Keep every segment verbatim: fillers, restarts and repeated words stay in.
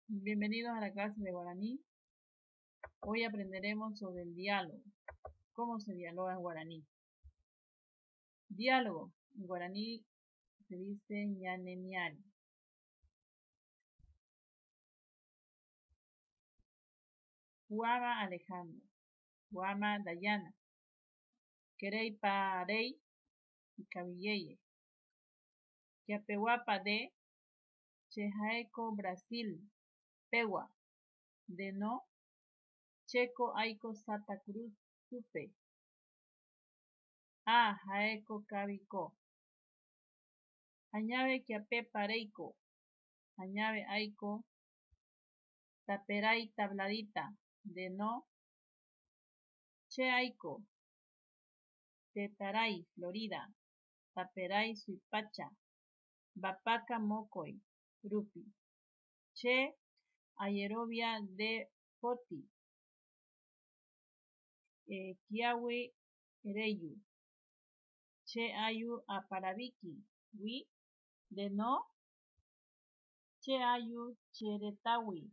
Bienvenidos a la clase de guaraní. Hoy aprenderemos sobre el diálogo. ¿Cómo se dialoga en guaraní? Diálogo. En guaraní se dice ñanemiari. Puama Alejandro. Puama Dayana. Keréipa rei, ikavi jeye. Kiapeguápa nde, che jaeko Brasil pegua, nde no, cheko aiko Santa Cruz supe. A, jaeko kavi ko. Añave kiapepa reiko? Añave aiko taperai tabladita, nde no, che aiko tetarai Florida, taperai suipacha, mbapaka mokoi rupi. Che ayerovia nde koti, eh, kiagui reyu. Che ayu aparaviki gui, nde no, che ayu che retagui.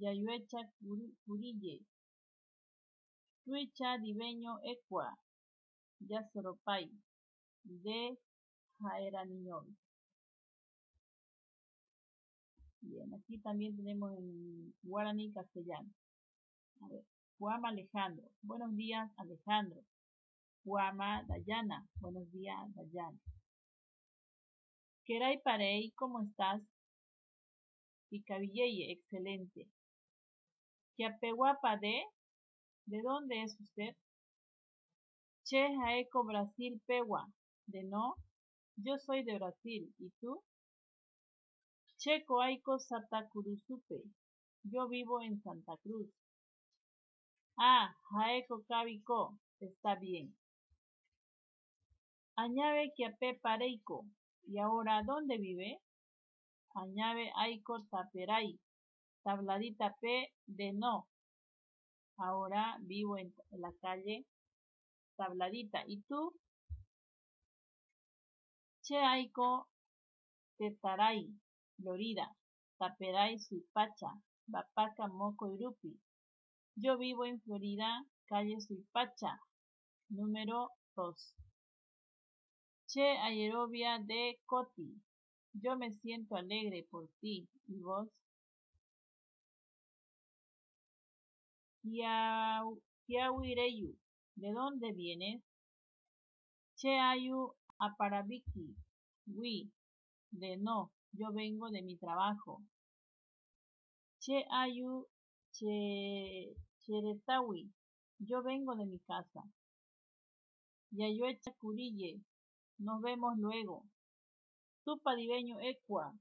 Yayuecha kuri-, kuriye. Tuicha ndiveño ekua, yasoropai, nde jaeramiñovi. Bien, aquí también tenemos en guaraní y castellano. A ver, Puama Alejandro. Buenos días, Alejandro. Puama Dayana. Buenos días, Dayana. Keréipa rei, ¿cómo estás? Ikavi jeye, excelente. Kiapeguápa nde? ¿De dónde es usted? Che jaeko Brasil pegua, nde no, yo soy de Brasil, ¿y tú? Cheko aiko Santa Cruz supe, yo vivo en Santa Cruz. Ah, jaeko kavi ko, está bien. Añave kiapepa reiko? ¿Y ahora dónde vive? Añave aiko taperai tabladita pe, nde no, ahora vivo en la calle Tabladita. ¿Y tú? Che aiko tetarai Florida, taperai suipacha, mbapaka mokoi rupi. Yo vivo en Florida, calle Suipacha, número dos. Che ayerovia nde koti. Yo me siento alegre por ti. ¿Y vos? Kiau-, kiagui reyu, ¿de dónde vienes? Che ayu aparaviki gui, nde no, yo vengo de mi trabajo. Che ayu che, che retagui, yo vengo de mi casa. Yayuecha kuriye, nos vemos luego. Tumpa ndiveño ekua,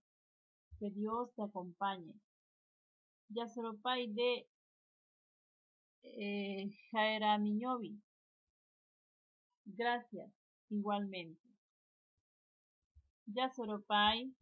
que Dios te acompañe. Yasoropai nde, eh, jaeramiñovi. Gracias, igualmente. Yasoropai,